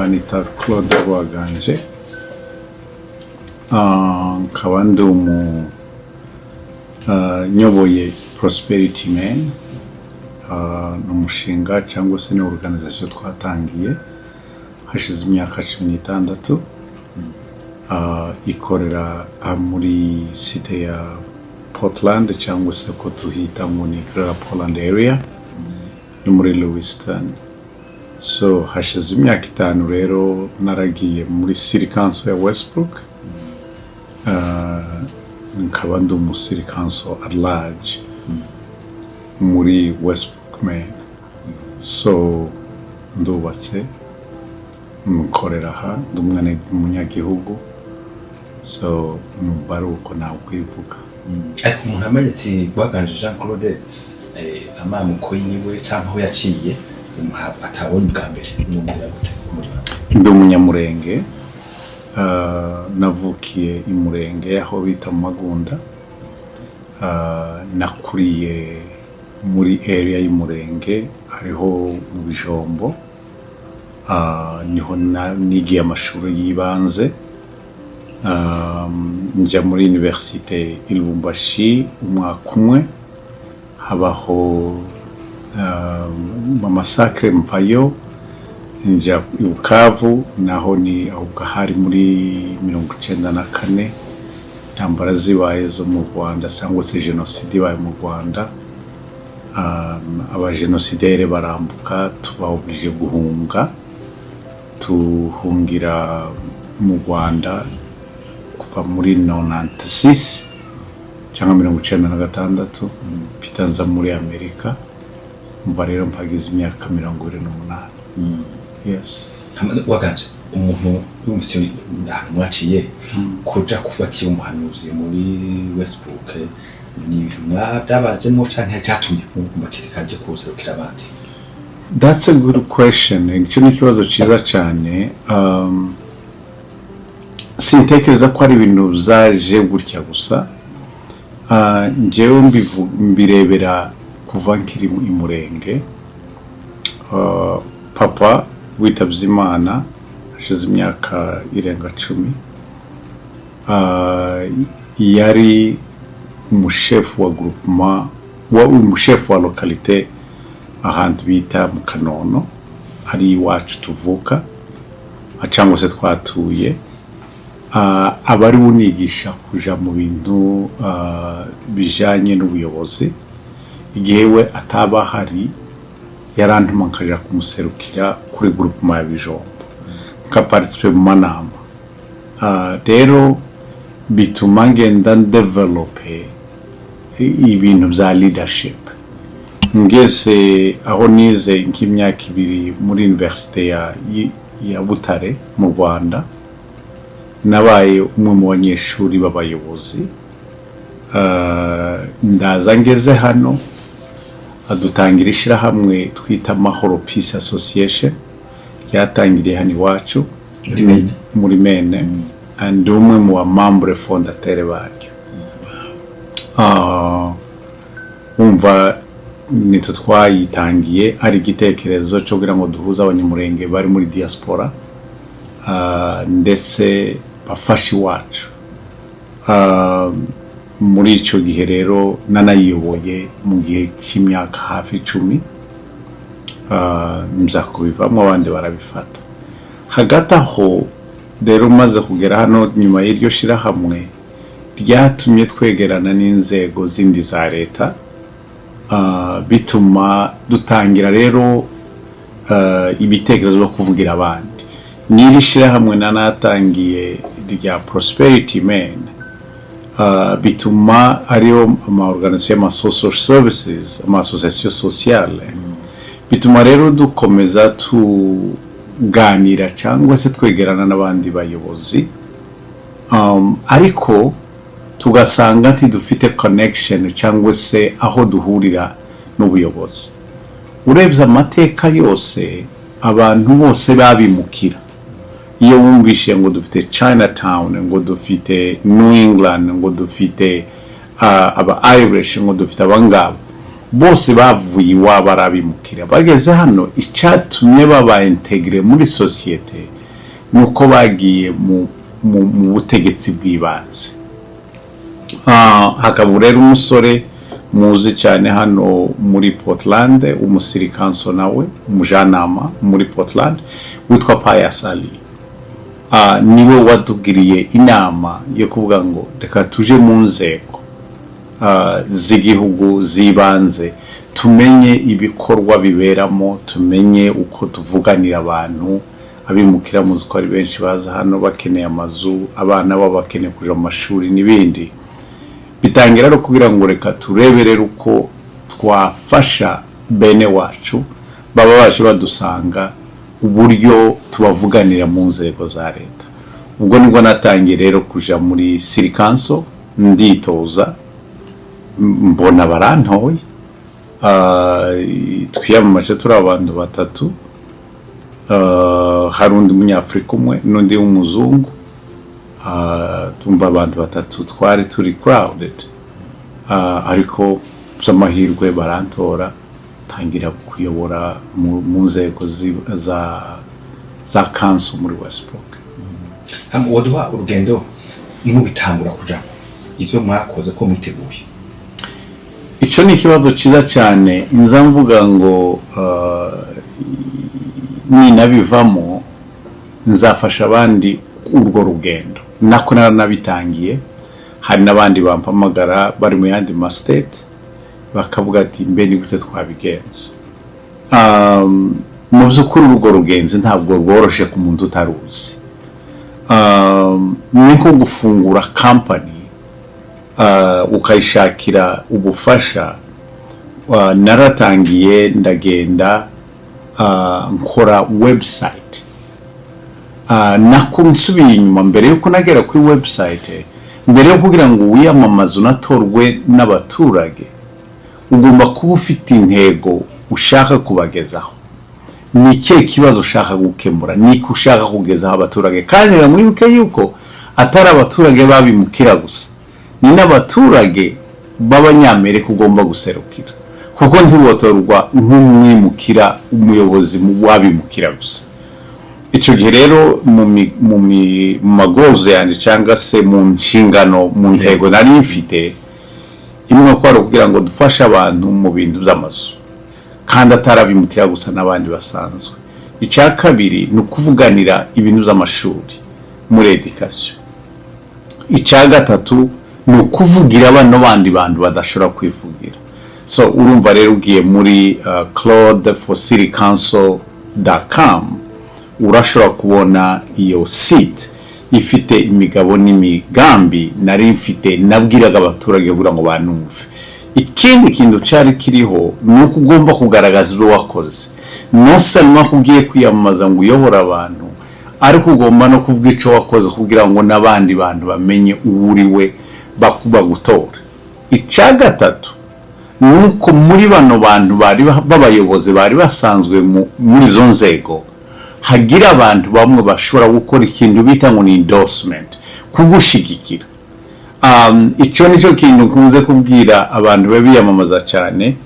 Banita Claude Rwaganje. Nkaba ndi umu nyoboye Prosperity Maine. Ni umushinga cyangwa se ni organisation twatangiye hashize imyaka 16. Ikorera muri city ya Portland, cyangwa se ko tuhita ngo ni Greater Portland area, no muri Lewiston. So hashize imyaka 5 rero naragiye muri city council ya Westbrook, nkaba ndi umu city council at large muri Westbrook, Maine. So ndubatse, nkorera aha, ndi umwana umunyagihugu, so numva ari uko nakwivuga. Ariko umuntu amenye ati Rwaganje Jean Claude, amamuko yiwe canke aho yaciye, umuntu atabonye ubwa mbere, mwumvira gute muri bamwe? Ndi Umunyamurenge. Navukiye i Murenge aho bita mu Magunda. Nakuriye muri area y'Umurenge, hariho mu Bijombo. Niho nigiye amashuri y'ibanze. Njya muri université i Lubumbashi umwaka umwe, habaho massacre, mpayo njya i Bukavu, naho ni ahubwo hari muri 94, intambara zibaye zo mu Rwanda cyangwa se jenoside ibaye mu Rwanda. Abajenosidere barambuka, tuba obligé guhunga, tuhungira mu Rwanda kuva muri 96 cyangwa 96, mpita nza muri Amerika. Mva rero mpagize imyaka 28, yes. Waganje, umuntu yumvise ahantu mwaciye kuja kuba umuhanuzi muri Westbrook, ni ibintu byabajemo canke cyatumye mubatirika aje kuserukira abandi? That's a good question. Icyo ni ikibazo cyiza cyane. Sintekereza ko ari ibintu byaje gutya gusa. Njyewe mbirebera kuva nkiri i Murenge. Papa witabye Imana hashize imyaka irenga 10. Yari umushefu wa groupement, wa umushefu wa localité ahantu bita mu Kanono, ari iwacu tuvuka cyangwa se twatuye. Aba ari unigisha kuja mu bintu bijanye n'ubuyobozi. Igihe we ataba ahari, yarantuma nkaja kumuserukira kuri groupement ya Bijombo, nkaparticipe mu manama. Rero bituma ngenda ndevelope ibintu bya leadership. Ngeze aho nize nk'imyaka 2 muri université ya Butare mu Rwanda, nabaye umwe mu banyeshuri b'abayobozi. Ndaza ngeze hano adutangira ishyirahamwe twita Amahoro Peace Association, ryatangiriye hano iwacu. Muri Maine. Muri Maine. Ndi umwe mu ba membre fondateur baryo. Wumva nitwe twayitangiye, ari igitekerezo cyo kugira ngo duhuze Abanyamurenge bari muri diaspora, ndetse bafashe iwacu. Muri icyo gihe rero nanayiyoboye mu gihe cy'imyaka hafi 10. Nza kubivamo, abandi barabifata. Hagati aho rero, umaze kugera hano nyuma y'iryo shirahamwe ryatumye twegerana n'inzego zindi za leta, bituma dutangira rero ibitekerezo byo kuvugira abandi. N'iri shirahamwe nanatangiye rya Prosperity Maine, bituma ariyo ama organisation y'ama social services, ama association sociale, bituma rero dukomeza tuganira cyangwa se twegerana n'abandi bayobozi, ariko tugasanga ntidufite connection cyangwa se aho duhurira n'ubuyobozi. Urebye amateka yose, abantu bose babimukira, iyo wumvishe ngo dufite Chinatown, ngo dufite New England, ngo dufite aba Irish, ngo dufite abangaba, bose bavuye iwabo ari abimukira bageze hano. Icyatumye baba intégré muri sosiyete Ni uko bagiye mu butegetsi bw'ibanze. Hakaba rero umusore muzi cyane hano muri Portland, umu city council, nawe umujanama muri Portland, witwa Pius Ali. Niwe watugiriye inama yo kuvuga ngo reka tuje mu nzego z'igihugu z'ibanze, tumenye ibikorwa biberamo, tumenye uko tuvuganira abantu abimukira. Muzi ko ari benshi baza hano bakeneye amazu, abana babo bakeneye kuja mu mashuri n'ibindi. Bitangira rero kugira ngo reka turebe rero uko twafasha bene wacu baba baje badusanga, uburyo tubavuganira mu nzego za leta. Ubwo nibwo natangiye rero kuja muri city council, nditoza, mbona barantoye. Twiyamamaje turi abantu batatu. Hari undi munyafurika umwe n'undi w'umuzungu. Tumva abantu batatu, twari turi crowded. Ariko by'amahirwe barantora, tangira kuyobora mu nzego za council muri Westbrook. Hama waduha urugendo mubitangura kujamo, ivyo mwakoze, ko mwiteguye? Icyo ni ikibazo cyiza cyane. Inza mvuga ngo ninabivamo nzafasha abandi urwo rugendo. Nako naranabitangiye, hari n'abandi bampamagara bari mu yandi ma state, bakavuga ati: "Mbe ni gute twabigenza?" Mu by'ukuri urwo rugenzi ntabwo rworoshe ku muntu utaruzi. Ni nko gufungura company, ukayishakira ubufasha. Naratangiye ndagenda, nkora website. Nako nsubiye inyuma, mbere yuko nagera kuri website, mbere yo kugira ngo wiyamamaze unatorwe n'abaturage, ugomba kuba ufite intego ushaka kubagezaho. Ni ikihe kibazo ushaka gukemura? Ni iki ushaka kugezaho abaturage? Kandi mwibuke yuko atari abaturage babimukira gusa, ni n'abaturage b'Abanyamerika ugomba guserukira, kuko ntibotorwa nk'umwimukira, umuyobozi wabimukira gusa. Icyo gihe rero mu ma goals yanjye, cyangwa se mu nshingano, mu ntego nari mfite, imwe ko ari ukugira ngo dufashe abantu mu bintu by'amazu, kandi atarabimukira gusa, n'abandi basanzwe. Icya kabiri ni ukuvuganira ibintu by'amashuri muri education. Icya gatatu ni ukuvugira bano bandi bantu badashobora kwivugira. So urumva rero, ugiye muri claude4citycouncil.com, urashobora kubona iyo site ifite imigabo n'imigambi nari mfite, nabwiraga abaturage kugira ngo banumve. Ikindi kintu cyari kiriho ni uko ugomba kugaragaza ibyo wakoze. Non seulement ko ugiye kwiyamamaza ngo uyobore abantu, ariko ugomba no kuvuga icyo wakoze kugira ngo n'abandi bantu bamenye uwo uri we, bagutora. Icya gatatu ni uko muri bano bantu bari b'abayobozi bari basanzwe muri izo nzego, hagira abantu bamwe bashobora gukora ikintu bita ngo ni endorsement, kugushigikira. Icyo ni cyo kintu nkunze kubwira abantu biyamamaza cyane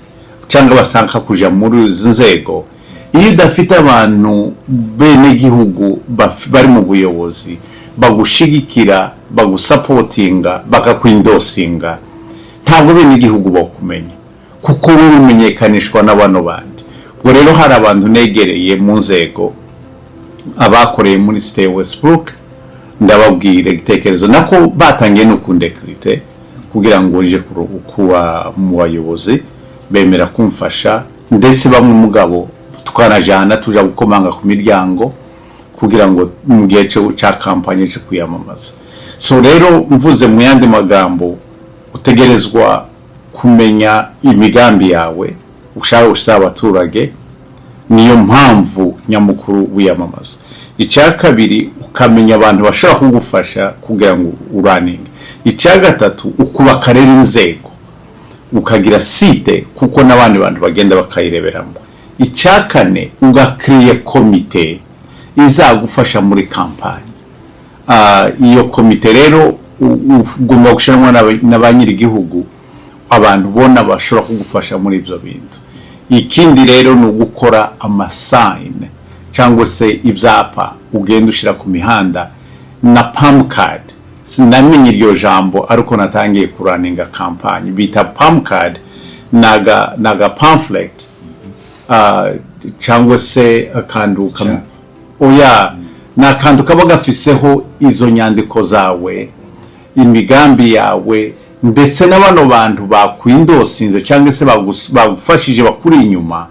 cyangwa bashaka kuja muri izi nzego: iyo udafite abantu bene gihugu bari mu buyobozi bagushigikira, bagusupportinga, bakakwendorsinga, ntabwo bene igihugu bakumenya, kuko wowe umenyekanishwa na bano bandi. Ubwo rero hari abantu negereye mu nzego, abakoreye muri City Westbrook, ndababwira igitekerezo. Nako batangiye no kundecruite kugira ngo nje kuba mu bayobozi, bemera kumfasha. Ndetse bamwe mugabo twanajana, tuja gukomanga ku miryango kugira ngo mu gihe cya kampanye cyo kwiyamamaza. So rero, mvuze mu yandi magambo, utegerezwa kumenya imigambi yawe ushaka gusaba abaturage, niyo mpamvu nyamukuru wiyamamaza. Icya kabiri, ukamenya abantu bashobora kugufasha kugira ngo urunninge. Icya gatatu, ukubaka rero inzego, ukagira site, kuko n'abandi bantu bagenda bakayireberamo. Icya kane, ugacréer komite izagufasha muri kampani. Iyo komite rero ugomba gushyiramo na ba nyir'igihugu, abantu ubona bashobora kugufasha muri ibyo bintu. Ikindi rero ni ugukora ama sign Cyangwa se ibyapa ugenda ushyira ku mihanda na palm card. Sinamenye iryo jambo, ariko natangiye kurunninga campaign bita palm card, naga pamphlet cyangwa se akantu oya, ni akantu kaba gafiseho izo nyandiko zawe, imigambi yawe, ndetse na bano bantu bakwendorsinze cyangwa se bagufashije, bakuri inyuma,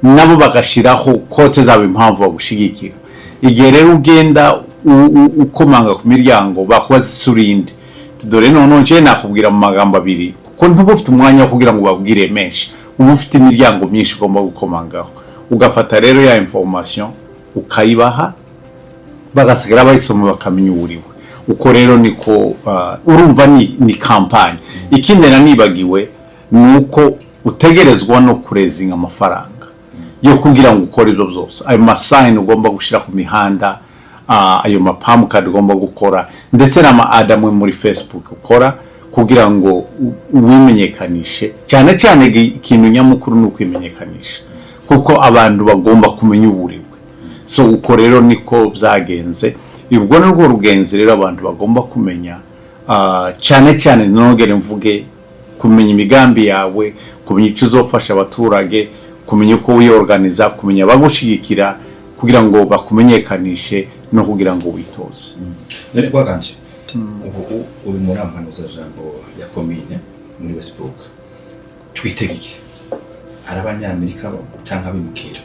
nabo bagashyiraho quote zabo, impamvu bagushigikira. Igihe rero ugenda ukomanga ku miryango, bakubaza isi urinde, dore noneho njyewe nakubwira mu magambo abiri, kuko ntuba ufite umwanya wo kugira ngo ubabwire menshi, uba ufite imiryango myinshi ugomba gukomangaho. Ugafata rero ya information ukayibaha, bagasigara bayisoma, bakamenya uwo uriwe. Uko rero niko urumva ni campaign. Ikindi nanibagiwe ni uko utegerezwa no kuraisinga amafaranga yo kugira ngo ukore ibyo byose, ayo masign ugomba gushyira ku mihanda, ayo mapalm card ugomba gukora, ndetse n'ama ad amwe muri Facebook ukora kugira ngo wimenyekanishe. Cyane cyane ikintu nyamukuru ni ukwimenyekanisha, kuko abantu bagomba kumenya uwo uriwe. So uko rero niko byagenze. Ubwo ni rwo rugenzi rero abantu bagomba kumenya, cyane cyane nongere mvuge kumenya imigambi yawe, kumenya icyo uzofasha abaturage, kumenya uko wiyorganiza, kumenya abagushigikira kugira ngo bakumenyekanishe no kugira ngo witoze. None Rwaganje, ubu uri muri jambo ya komine muri Westbrook, twitege iki? Hari Abanyamerika canke abimukira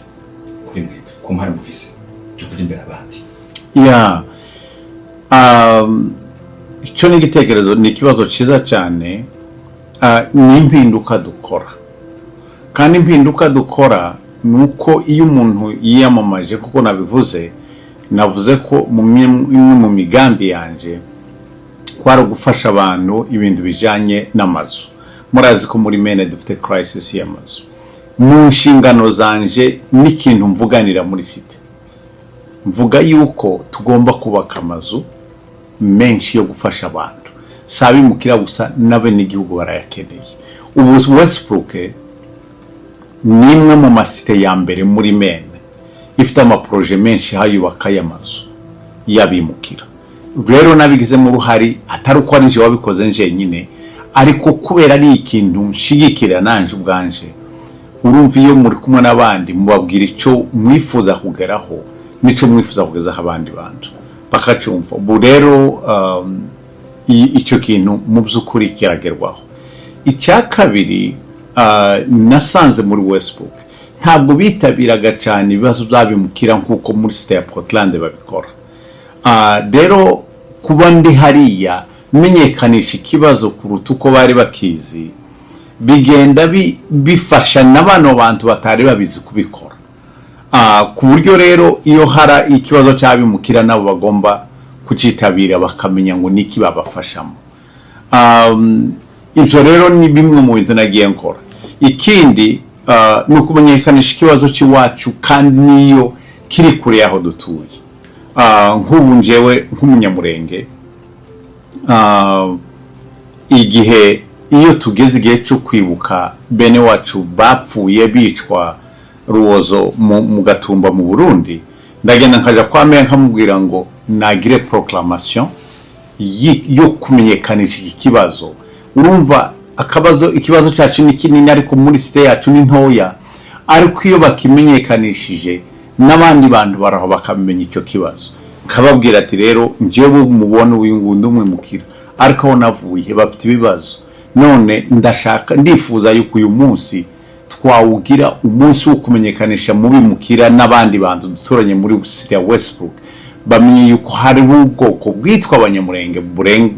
kuri mwebwe ku mpano mufise byo kuja imbere abandi? Ya, icyo ni igitekerezo, ni ikibazo cyiza cyane. Ni impinduka dukora, kandi impinduka dukora ni uko iyo umuntu yiyamamaje, kuko nabivuze, navuze ko mu imwe mu migambi yanjye kwari ugufasha abantu ibintu bijyanye n'amazu. Murazi ko muri Maine dufite crisis y'amazu. Mu nshingano zanje n'ikintu mvuganira muri city, mvuga yuko tugomba kubaka amazu menshi yo gufasha abantu, si abimukira gusa, n'abenegihugu barayakeneye. Ubu Westbrook ni imwe mu macity ya mbere muri Maine ifite amaprojets menshi hayubaka y'amazu y'abimukira. Rero nabigizemo uruhari, atari uko ari njye wabikoze njyenyine, ariko kubera ari ikintu nshigikira nanje ubwanje. Urumva, iyo muri kumwe n'abandi mubabwira icyo mwifuza kugeraho n'icyo mwifuza kugezaho abandi bantu, bakacyumva. Ubu rero icyo kintu mu by'ukuri kiragerwaho. Icya kabiri, nasanze muri Westbrook ntabwo bitabiraga cyane ibibazo by'abimukira nk'uko muri city ya Portland babikora. Rero kuba ndi hariya menyekanisha ikibazo kuruta uko bari bakizi, bigenda bifasha na bano bantu batari babizi kubikora. Ku buryo rero iyo hari ikibazo cy'abimukira, nabo bagomba kucyitabira, bakamenya ngo niki babafashamo. Ibyo rero ni bimwe mu bintu nagiye nkora. Ikindi ni ukumenyekanisha ikibazo cy'iwacu, kandi niyo kiri kure y'aho dutuye. Nk'ubu njyewe nk'Umunyamurenge, igihe iyo tugeze igihe cyo kwibuka bene wacu bapfuye bicwa rubozo mu Gatumba mu Burundi, ndagenda nkaja kwa meya nkamubwira ngo nagire proclamation yo kumenyekanisha iki kibazo. Urumva akabazo, ikibazo cyacu ni kinini, ariko muri city yacu ni ntoya. Ariko iyo bakimenyekanishije, n'abandi bantu baraho bakamenya icyo kibazo. Nkababwira ati: "Rero njyewe mubona uyu nguyu ndi umwimukira, ariko aho navuye bafite ibibazo. None ndashaka, ndifuza yuko uyu munsi twawugira umunsi wo kumenyekanisha mu bimukira n'abandi bantu duturanye muri city ya Westbrook, bamenye yuko hariho ubwoko bwitwa Abanyamurenge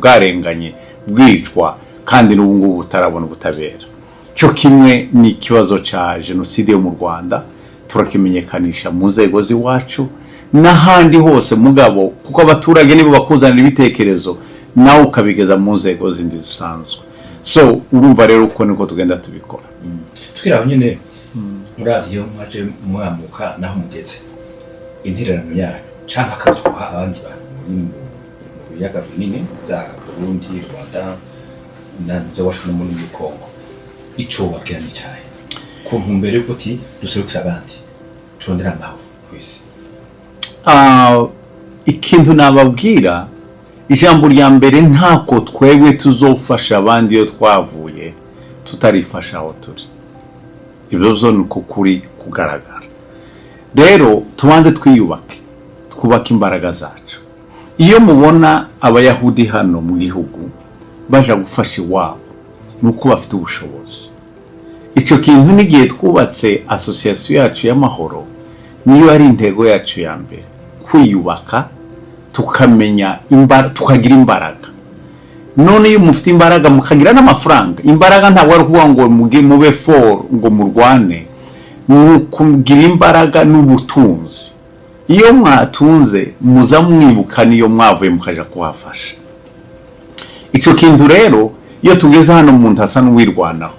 bwarenganye, bwicwa, kandi n'ubu ngubu butarabona ubutabera." Cyo kimwe ni ikibazo cya jenoside yo mu Rwanda, turakimenyekanisha mu nzego z'iwacu n'ahandi hose, mugabo kuko abaturage nibo bakuzanira ibitekerezo, nawe ukabigeza mu nzego zindi zisanzwe. So urumva rero uko niko tugenda tubikora. Tukiri aho nyine, muravye iyo mwaje mwamuka naho mugeze, intererano yanyu canke akatwuha abandi bantu muri mu biyaga binini za Burundi, Rwanda na byo wacu no muri Kongo, ico wabwira ni cahe ku ntumbero yo kuti duserukira abandi, turondera amahoro kw'isi? Ikintu nababwira, ijambo rya mbere, ntako twebwe tuzofasha abandi iyo twavuye tutarifasha aho turi. Ibyo byo ni uko kuri kugaragara. Rero tubanze twiyubake, twubake imbaraga zacu. Iyo mubona Abayahudi hano mu gihugu baja gufasha iwabo, ni uko bafite ubushobozi. Icyo kintu n'igihe twubatse association yacu y'amahoro, niyo ari intego yacu ya mbere, kwiyubaka, tukamenya tukagira imbaraga. None iyo mufite imbaraga, mukagira n'amafaranga, imbaraga ntabwo ari ukuvuga ngo mube fort, ngo murwane, ni ukugira imbaraga n'ubutunzi. Iyo mwatunze, muza mwibuka niyo mwavuye, mukaja kuhafasha. Icyo kintu rero, iyo tugeze hano umuntu asa n'uwirwanaho.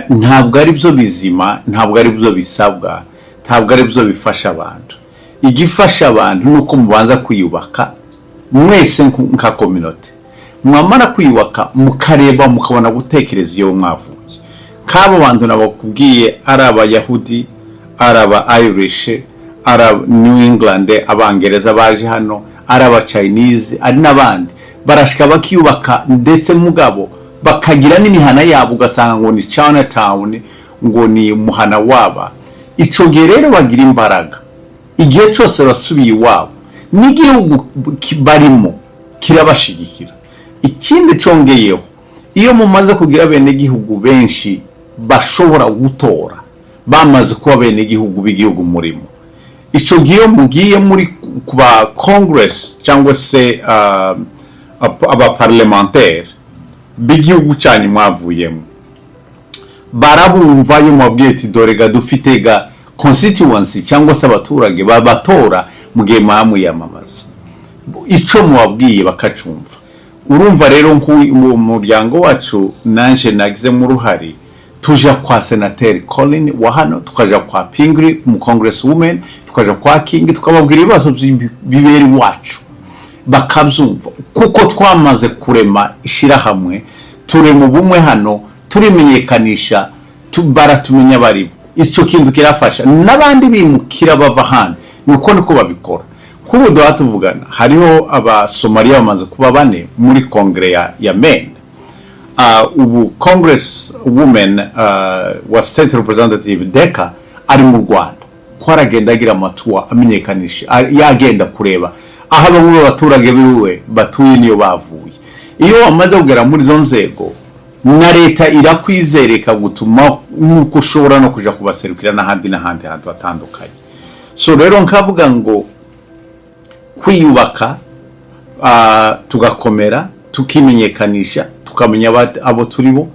Ntabwo ari byo bizima, ntabwo ari byo bisabwa, ntabwo ari byo bifasha abantu. Igifasha abantu ni uko mubanza kwiyubaka mwese nka communauté. Mwamara kwiyubaka, mukareba, mukabona gutekereza iyo mwavuye. Nk'abo bantu nabakubwiye, ari Abayahudi, ari aba Irish, ari aba New England, Abangereza baje hano, ari aba Chinese, ari n'abandi, barashika bakiyubaka, ndetse mugabo bakagira n'imihana yabo, ugasanga ngo ni Chinatown, ngo ni umuhana waba. Ico gihe rero bagira imbaraga igihe cyose basubiye iwabo, n'igihugu barimo kirabashigikira. Ikindi congeyeho, iyo mumaze kugira abenegihugu benshi bashobora gutora, bamaze kuba abenegihugu b'igihugu murimo, ico gihe iyo mugiye muri ku ba Congress cyangwa se abaparlementaire b'igihugu cyanyu mwavuyemo, barabumva. Iyo mubabwiye ati: "Dore ga dufite ga constituency cyangwa se abaturage babatora", mu gihe mwamwiyamamaza, ico mubabwiye bakacumva. Urumva rero, mu muryango wacu nanje nagizemo uruhari, tuja kwa Senateri Collins wa hano, tukaja kwa Pingree, mu Congress woman, tukaja kwa King, tukababwira ibibazo bibera iwacu, bakabyumva, kuko twamaze kurema ishyirahamwe, turema ubumwe hano, turimenyekanisha, baratumenya baribo. Icyo kintu kirafasha n'abandi bimukira bava ahandi. Nuko niko babikora. Nk'ubu duha tuvugana, hariho Abasomaliya bamaze kuba bane muri Kongere ya Maine. Ubu Congress woman wa State Representative Deka ari mu Rwanda, ko aragenda agira amatuwa amenyekanisha, yagenda kureba aho bamwe mu baturage biwe batuye niyo bavuye. Iyo wamaze kugera muri izo nzego, na leta irakwizera, ikagutuma nk'uko ushobora no kuja kubaserukira n'ahandi n'ahandi hantu hatandukanye. So rero nkavuga ngo kwiyubaka, tugakomera, tukimenyekanisha, tukamenya abo turi bo,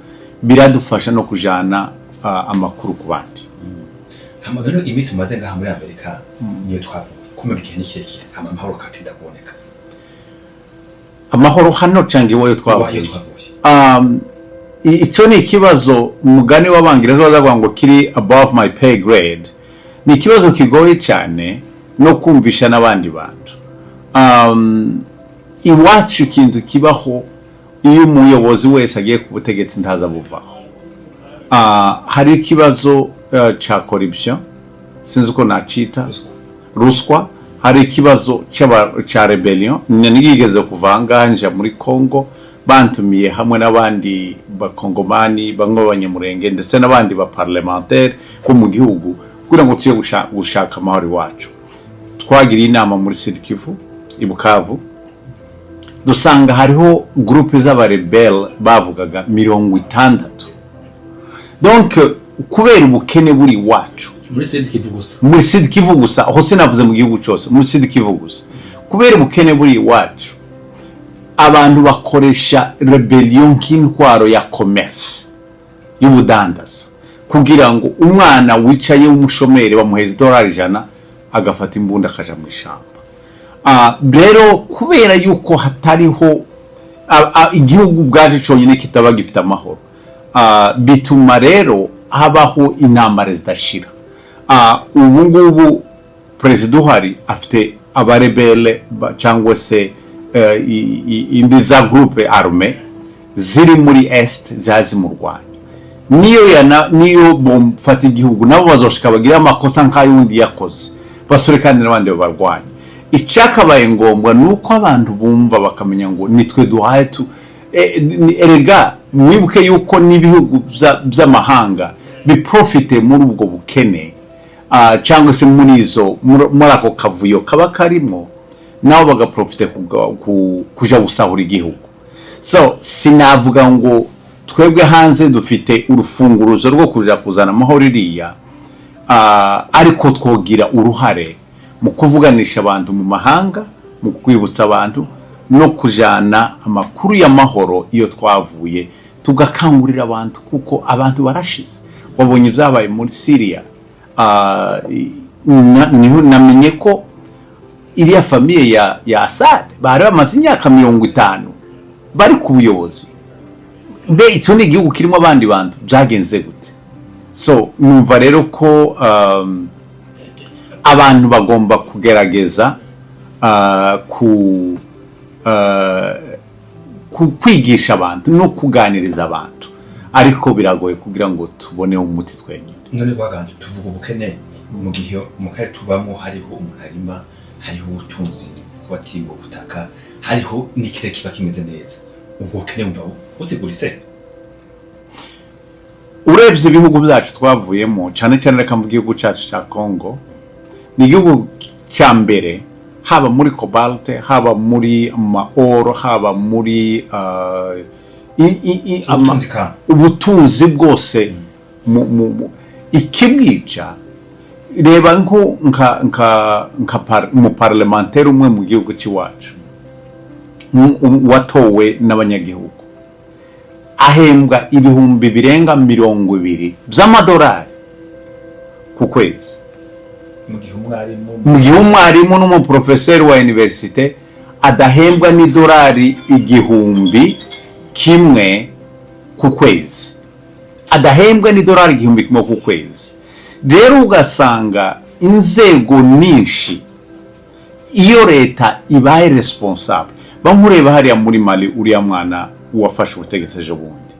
biradufasha no kujana amakuru ku bandi. Hama rero, iminsi mumaze ngaha muri Amerika niyo twavuye, kumenya igihe ni kirekire, hama amahoro katinda kuboneka. Amahoro hano cyangwa iwayo iyo twavuye? Twavuye. Icyo ni ikibazo, umugani w'Abangereza bazavuga ngo kiri above my pay grade. Ni ikibazo kigoye cyane no kumvisha n'abandi bantu. Iwacu ikintu kibaho, iyo umuyobozi wese agiye ku butegetsi, ntaza buvaho. Hari ikibazo cya corruption, sinzi uko nacita. Ruswa. Ruswa. Hari ikibazo cya rebellion. Nigeze kuva ahangaha nja muri Congo, bantumiye hamwe n'abandi Bakongomani bamwe b'Abanyamurenge, ndetse n'abandi ba parlementaire bo mu gihugu, kugira ngo tujye gushaka amahoro iwacu. Twagiriye inama muri Sud Kivu, i Bukavu, dusanga hariho groupe z'abarebelle bavugaga 60. Donc kubera ubukene buri iwacu. Muri Sud Kivu gusa? Muri Sud Kivu gusa, aho sinavuze mu gihugu cyose, muri Sud Kivu gusa. Kubera ubukene buri iwacu, abantu bakoresha rebellion nk'intwaro ya commerce, y'ubudandaza, kugira ngo umwana wicaye w'umushomeri bamuheza idolari 100, agafata imbunda akaja mu ishyamba. Rero kubera yuko hatariho igihugu ubwacu cyonyine kitaba gifite amahoro, bituma rero habaho intambara zidashira. Ubu ngubu perezida uhari afite abarebelle cyangwa se indi za groupe arme ziri muri Est zimurwanya. Niyo yana niyo bomfata igihugu, nabo bazoshika bagira amakosa nk'ayundi yakoze. Basore kandi n'abandi babarwanya. Icyakabaye ngombwa ni uko abantu bumva bakamenya ngo nitwe duhaye tu erega mwibuke yuko n'ibihugu by'amahanga biprofite muri ubwo bukene, cyangwa se muri izo muri ako kavuyo kaba karimo, nabo bagaprofite kuja gusahura igihugu. So sinavuga ngo twebwe hanze dufite urufunguruzo rwo kuja kuzana amahoro iriya, ariko twogira uruhare mu kuvuganisha abantu mu mahanga, mu kwibutsa abantu no kujana amakuru y'amahoro iyo twavuye, tugakangurira abantu, kuko abantu barashize. Wabonye ibyabaye muri Syria. Niho namenye ko iriya famille ya Assad bari bamaze imyaka 50 bari ku buyobozi. Mbe icyo ni igihugu kirimo abandi bantu, byagenze gute? So numva rero ko abantu bagomba kugerageza ku kwigisha abantu no kuganiriza abantu, ariko biragoye kugira ngo tubone umuti twenyine. None baganje tuvuga ubukene mu gihe mu karere tuvamo hariho umuntu arima, hariho ubutunzi bufatiye ubwo butaka, hariho n'ikirere kiba kimeze neza. Ubwo bukene wumva buzigurise? Urebye ibihugu byacu twavuyemo, cyane cyane reka mu gihugu cyacu cya Congo, ni igihugu cya mbere haba muri cobalt, haba muri ma or, haba muri Ubutunzi kama. Ubutunzi bwose ikibwica. Reba nko nka umuparlementaire umwe mu gihugu cy'iwacu watowe n'abanyagihugu ahembwa ibihumbi birenga 20 by'amadolari ku kwezi. Mu gihe umwarimu Mu gihe umwarimu n'umuprofeseri wa université adahembwa n'idolari 1000 ku kwezi, adahembwa n'idolari 1000 ku kwezi. Rero ugasanga inzego nyinshi, iyo leta ibaye responsable, bamureba hariya muri Mali, uriya mwana wafashe ubutegetsi ejo bundi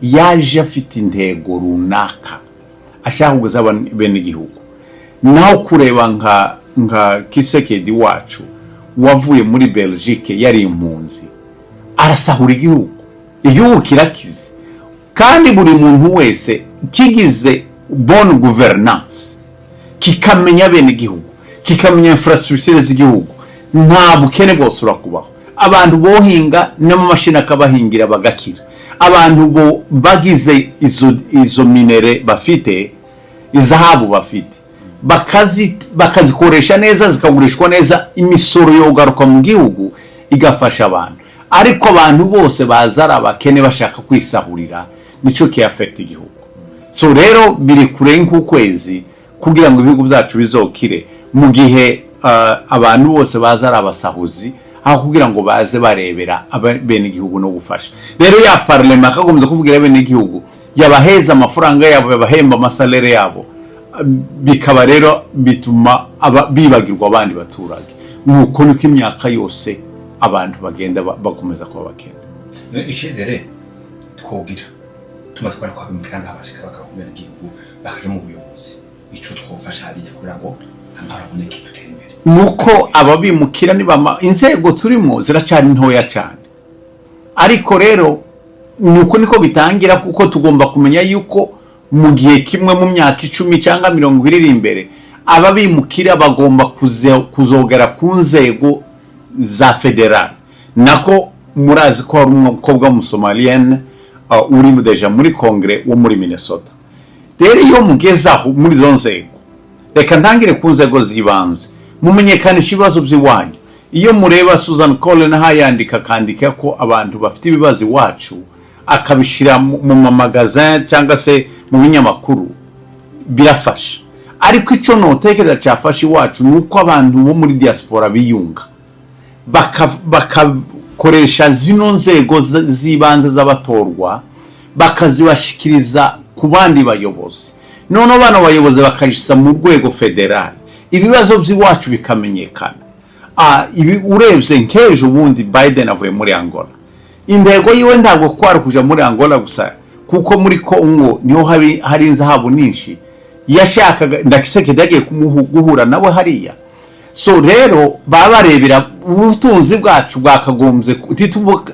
yaje afite intego runaka ashaka kuguza bene igihugu. Naho kureba nka Tshisekedi wacu wavuye muri Belgique yari impunzi, arasahura igihugu, igihugu kirakize. Kandi buri muntu wese kigize bonne gouvernance, kikamenya bene igihugu, kikamenya infrastructure z'igihugu, nta bukene bwose urakubaho. Abantu bohinga n'amamashini akabahingira bagakira. Abantu bo bagize izo minerais bafite, izahabu bafite, bakazikoresha neza, zikagurishwa neza, imisoro yogaruka mu gihugu igafasha abantu. Ariko abantu bose baza ari abakene bashaka kwisahurira, nicyo kiyafekita igihugu. So rero biri kure nk'ukwezi kugira ngo ibihugu byacu bizokire, mu gihe abantu bose baza ari abasahuzi aho kugira ngo baze barebera bene igihugu no gufasha. Rero ya parlement akagombye kuvugira bene igihugu, yabaheza amafaranga yabo, yabahemba ama salaire yabo, bikaba rero bituma bibagirwa abandi baturage. Nuko niko imyaka yose abantu bagenda bakomeza kuba bakene. Icizere twogira tumaze kubona ko abimukira ngaha bashika bakakumira igihugu, bakaja mu buyobozi, ico twofasha hariya kugira ngo amahoro aboneke, dutere imbere? Nuko ababimukira nibama inzego turimo ziracyari ntoya cyane, ariko rero nuko niko bitangira, kuko tugomba kumenya yuko mu gihe kimwe, mu myaka 10 cyangwa 20 iri imbere, ababimukira bagomba kuzogera ku nzego za fédéral. Nako murazi ko hari umukobwa w'umusomaliyene uri déjà muri Congrès wo muri Minnesota. Rero iyo mugeze aho muri izo nzego, reka ntangire ku nzego z'ibanze, mumenyekanisha ibibazo by'iwanyu. Iyo mureba Susan Collins aho yandika, akandika ko abantu bafite ibibazo iwacu, akabishyira mu ma magazine cyangwa se mu binyamakuru, birafasha. Ariko icyo notekereza cyafasha iwacu ni uko abantu bo muri diaspora biyunga, bakakoresha zino nzego z'ibanze z'abatorwa, bakazibashikiriza ku bandi bayobozi, noneho bano bayobozi bakabishyira mu rwego fédéral, ibibazo by'iwacu bikamenyekana. Ibi urebye nk'ejo bundi Biden avuye muri Angola, intego yiwe ntabwo kwari kuja muri Angola gusa, kuko muri Congo niho hari inzahabu nyinshi. Yashakaga na Tshisekedi yagiye guhura nawe hariya. So rero baba barebera ubutunzi bwacu bwakagombye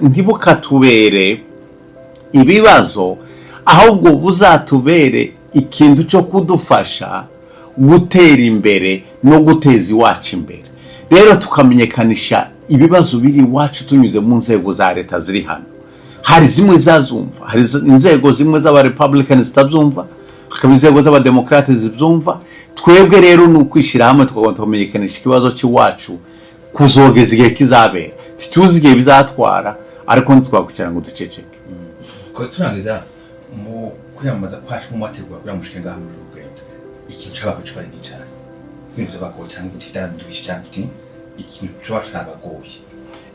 ntibukatubere ibibazo, ahubwo buzatubere ikintu cyo kudufasha gutera imbere no guteza iwacu imbere. Rero tukamenyekanisha ibibazo biri iwacu tunyuze mu nzego za leta ziri hano. Hari zimwe zazumva, hari inzego zimwe z'aba Republican zitabyumva, hakaba inzego z'abademokrate zibyumva. Twebwe rero ni ukwishyira hamwe, tukagomba kumenyekanisha ikibazo cy'iwacu kuzogeza igihe kizabera. Ntituzi igihe bizatwara, ariko ntitwakwicara ngo duceceke. Ko turangiza, mu kwiyamamaza kwacu, mu mategura kugira ngo mushike ngaha muri uru rugendo, ikintu cabagoye coba ari nk'icyaha, ibintu vyabagoye canke uti vyaraduhishe, canke uti ikintu coba carabagoye?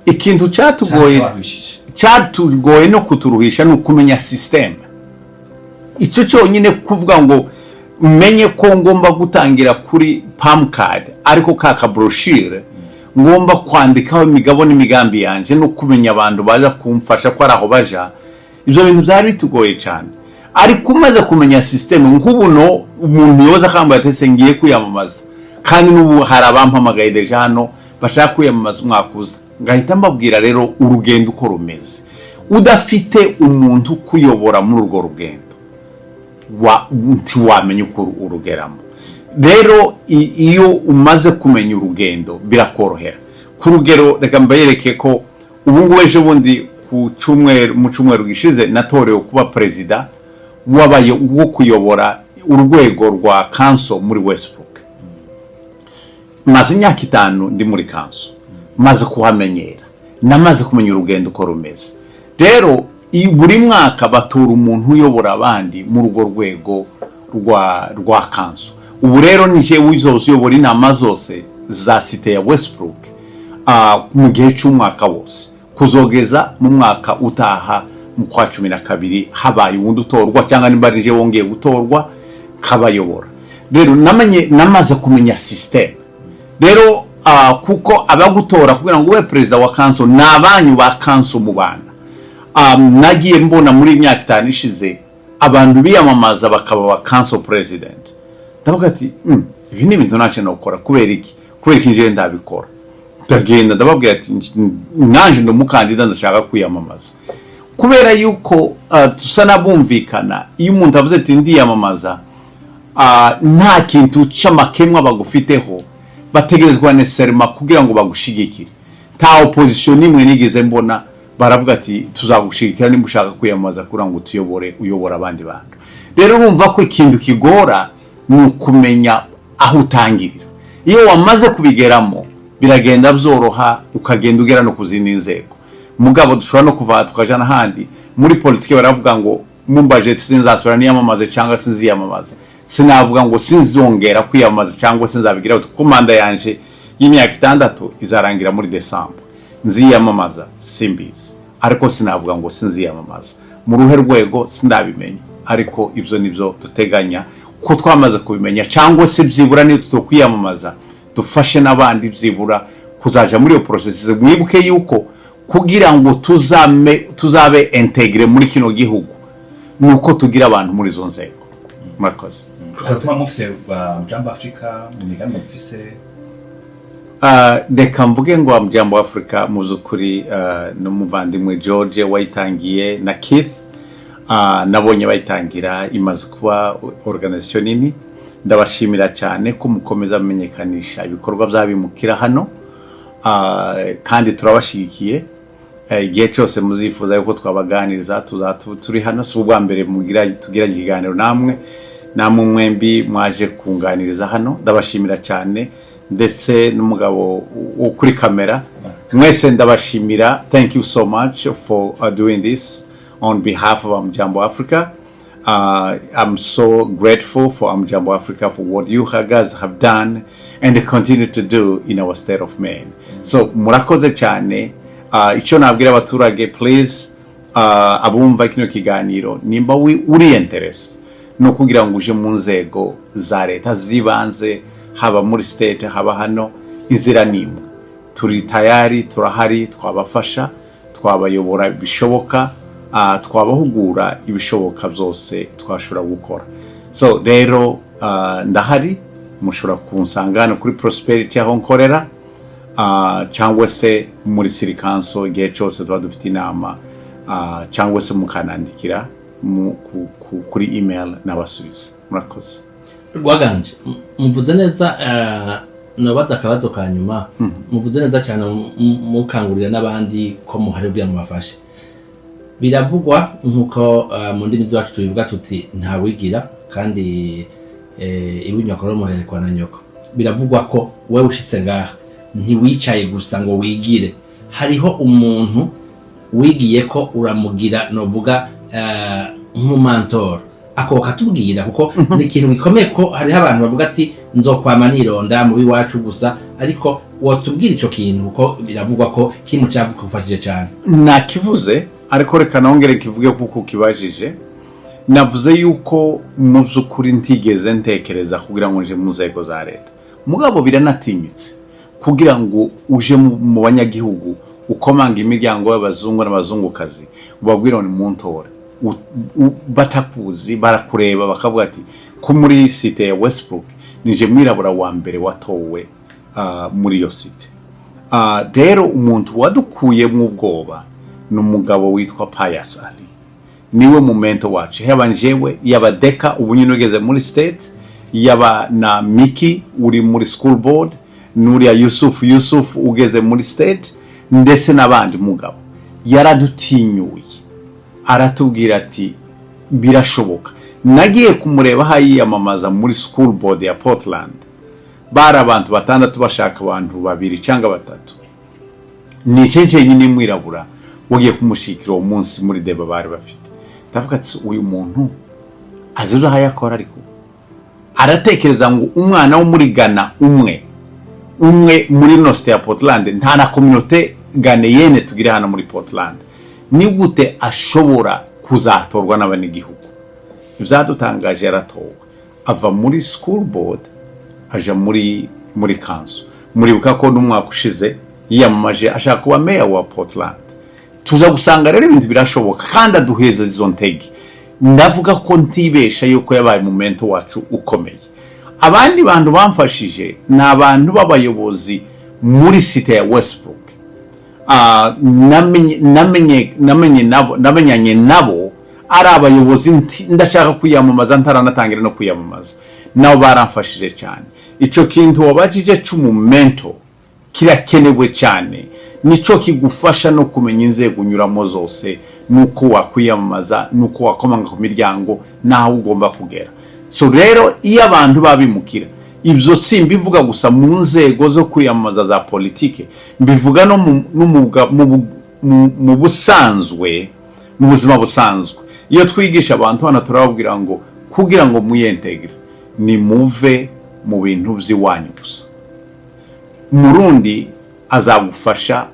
Ikintu cyatugoye, cabaruhishije. Cyatugoye no kuturuhisha ni ukumenya système. Icyo cyonyine, kuvuga ngo menye ko ngomba gutangira kuri palm card, ariko ka brochure ngomba kwandikaho imigabo n'imigambi yanjye, no kumenya abantu baza kumfasha ko ari aho baja. Ibyo bintu byari bitugoye cyane, ariko umaze kumenya système, nk'ubu no umuntu yoza akambwira ati: "Ese ngiye kwiyamamaza?" Kandi n'ubu hari abampamagaye déjà hano bashaka kwiyamamaza umwaka uza. Ngahita mbabwira rero urugendo uko rumeze. Udafite umuntu ukuyobora muri urwo rugendo, ntiwamenya uko urugeramo. Rero iyo umaze kumenya urugendo birakorohera. Ku rugero, reka mbayereke ko ubu ngubu ejo bundi ku cyumweru, mu cyumweru gishize, natorewe kuba perezida wo kuyobora urwego rwa council muri Westbrook. Maze imyaka 5 ndi muri council, maze kuhamenyera, namaze kumenya urugendo uko rumeze. Rero buri mwaka batora umuntu uyobora abandi muri urwo rwego rwa council. Ubu rero ni jewe uzoza uyobora inama zose za cité ya Westbrook mu gihe cy'umwaka wose, kuzogeza mu mwaka utaha mu kwa 12, habaye uwundi utorwa cyangwa nimba ari jewe wongeye gutorwa nkabayobora. Rero namaze kumenya système. Rero kuko abagutora kugira ngo ube perezida wa council ni abanyu ba council mu bana. Nagiye mbona muri iyi myaka 5 ishize abantu biyamamaza bakaba ba council president. Ndavuga ati: Ibi ni ibintu ntacyo nokora. Kubera iki? Kubera iki njewe ndabikora?" Ndagenda ndababwira ati: "Nanje ndi umukandida, ndashaka kwiyamamaza." Kubera yuko dusa n'abumvikana, iyo umuntu avuze ati: "Ndiyamamaza," nta kintu c'amakemwa bagufiteho, bategerezwa nécessairement kugira ngo bagushigikire. Nta opposition n'imwe nigeze mbona. Baravuga ati: "Tuzagushigikira nimba ushaka kwiyamamaza kugira ngo utuyobore, uyobora abandi bantu." Rero urumva ko ikintu kigora ni ukumenya aho utangirira. Iyo wamaze kubigeramo biragenda byoroha, ukagenda ugera no ku zindi nzego. Mugabo dushobora no kuva aha tukaja n'ahandi. Muri politiki baravuga ngo mumbaje sinzasubira niyamamaze cyangwa sinziyamamaze, sinavuga ngo sinzongera kwiyamamaza cyangwa sinzabigira, kuko manda yanje y'imyaka 6 izarangira muri Desambu. Nziyamamaza simbizi, ariko sinavuga ngo sinziyamamaza. Mu ruhe rwego sindabimenya, ariko ibyo nibyo duteganya ko twamaze kubimenya, cyangwa se byibura niyo tutokwiyamamaza, dufashe n'abandi byibura kuzaja muri iyo process. Mwibuke yuko kugira ngo tuzabe intégré muri kino gihugu ni uko tugira abantu muri izo nzego. Murakoze. Tuba mufise ba Jambo Africa mu migambi mufise? Reka mvuge ngo Jambo Africa mu by'ukuri n'umuvandimwe George wayitangiye na Keith, nabonye bayitangira imaze kuba organisation nini. Ndabashimira cyane ko mukomeza mumenyekanisha ibikorwa by'abimukira hano, kandi turabashigikiye. Igihe cyose muzifuza yuko twabaganiriza, tuzaba turi hano. Si ubwa mbere mugira tugiranye ikiganiro namwe, namwe mwembi mwaje kunganiriza hano. Ndabashimira cyane, ndetse n'umugabo wo kuri kamera, mwese ndabashimira. Thank you so much for doing this on behalf of Amjambo Africa. I'm so grateful for Amjambo Africa for what you guys have done and continue to do in our state of Maine. So murakoze cyane. Icyo nabwira abaturage, please, abumva kino kiganiro, nimba uri interested no kugira ngo uje mu nzego za leta z'ibanze, haba muri state, haba hano, inzira ni imwe. Turi tayari, turahari, twabafasha, twabayobora bishoboka, twabahugura ibishoboka byose twashobora gukora. So rero ndahari, mushobora kunsanga hano kuri Prosperity aho nkorera, cyangwa se muri city council igihe cyose tuba dufite inama, cyangwa se mukanandikira kuri email nabasubiza. Murakoze. Rwaganje, muvuze neza. Nobaza akabazo ka nyuma. Muvuze neza cyane, mukangurira n'abandi ko muhari kugira ngo mubafashe. Biravugwa nk'uko mu ndimi zacu tubivuga tuti ntawigira kandi ibunyoko muherekwa na nyoko. Biravugwa ko wewe ushitse ngaha ntiwicaye gusa ngo wigire, hariho umuntu wigiye ko uramugira, novuga nk'umumentor, ako katubwira, kuko ni ikintu gikomeye, ko hariho abantu bavuga ati nzokwama nironda mu biwacu gusa. Ariko wotubwira ico kintu, kuko biravugwa ko kimwe cyavugufashije cyane. Nakivuze, ariko reka nongere kivuge kuko ukibajije. Navuze yuko mu by'ukuri ntigeze ntekereza kugira ngo nje mu nzego za leta, mugabo biranatinyitse kugira ngo uje mu banyagihugu, ukomanga imiryango y'abazungu n'abazungukazi, ubabwire ngo nimuntore. Batakuzi, barakureba bakavuga ati ko muri cité ya Westbrook nije mwirabura wa mbere watowe muri iyo cité. Rero umuntu wadukuyemo ubwoba ni umugabo witwa Pius Ali, niwe mu mentor wacu, yaba njyewe, yaba Deka ubu nyine ugeze muri state, yaba na Miki uri muri school board, n'uriya Yusuf ugeze muri state, ndetse n'abandi. Mugabo yaradutinyuye, aratubwira ati birashoboka. Nagiye kumureba aho yiyamamaza muri school board ya Portland, bari abantu batandatu bashaka abantu babiri cyangwa batatu, ni nyine mwirabura wagiye kumushikira uwo munsi muri débat bari bafite. Ndavuga ati uyu muntu azi ibyo yakora, ariko aratekereza ngo umwana wo muri Ghana umwe umwe muri ino cité ya Portland, nta na communauté ghanéenne tugire hano muri Portland, ni gute ashobora kuzatorwa n'abanyagihugu? Ibyadutangaje, yaratowe, ava muri school board aja muri council. Muribuka ko n'umwaka ushize yiyamamaje ashaka kuba meya wa Portland. Tuza gusanga rero ibintu birashoboka, kandi aduheza izo ntege. Ndavuga ko ntibesha yuko yabaye mu mentor wacu ukomeye. Abandi bantu bamfashije ni abantu b'abayobozi muri cité ya Westbrook. Namenye nabo, namenyanye nabo ari abayobozi ndashaka kwiyamamaza, ntaranatangira no kwiyamamaza, nabo baramfashije cyane. Ico kintu wabajije c'umumentor kirakenewe cyane, nico kigufasha no kumenya inzego unyuramo zose, nuko wakwiyamamaza, nuko wakomanga ku miryango, n'aho ugomba kugera. So rero iyo abantu babimukira, ibyo si mbivuga gusa mu nzego zo kwiyamamaza za politike, mbivuga no mu busanzwe, mu buzima busanzwe. Iyo twigisha abantu hano turababwira ngo kugira ngo mwiyentegre, ni muve mu bintu by'iwanyu gusa. Umurundi azagufasha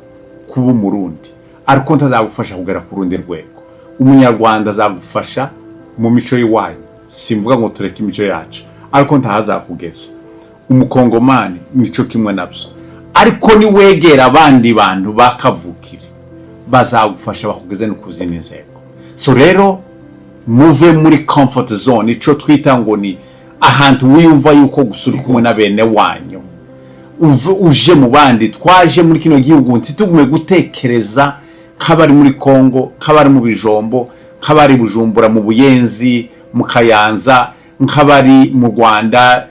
kuba Umurundi, ariko ntazagufasha kugera ku rundi rwego. Umunyarwanda azagufasha mu mico y'iwanyu, simvuga ngo tureke imico yacu, ariko ntahazakugeza. Umukongomani nico kimwe nabyo. Ariko niwegera abandi bantu bakavukire, bazagufasha bakugeze no ku zindi nzego. So rero muve muri comfort zone, ico twita ngo ni ahantu wiyumva yuko gusa uri kumwe na bene wanyu, uve uje mu bandi. Twaje muri kino gihugu, ntitugume gutekereza nk'abari muri Kongo, nk'abari mu Bijombo, nk'abari Bujumbura, mu Buyenzi, mu Kayanza, nk'abari mu Rwanda,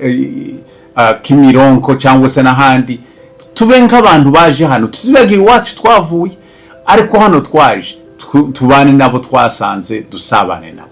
Kimironko cyangwa se n'ahandi. Tube nk'abantu baje hano, tutibagiwe iwacu twavuye, ariko hano twaje tubane nabo twasanze, dusabane nabo.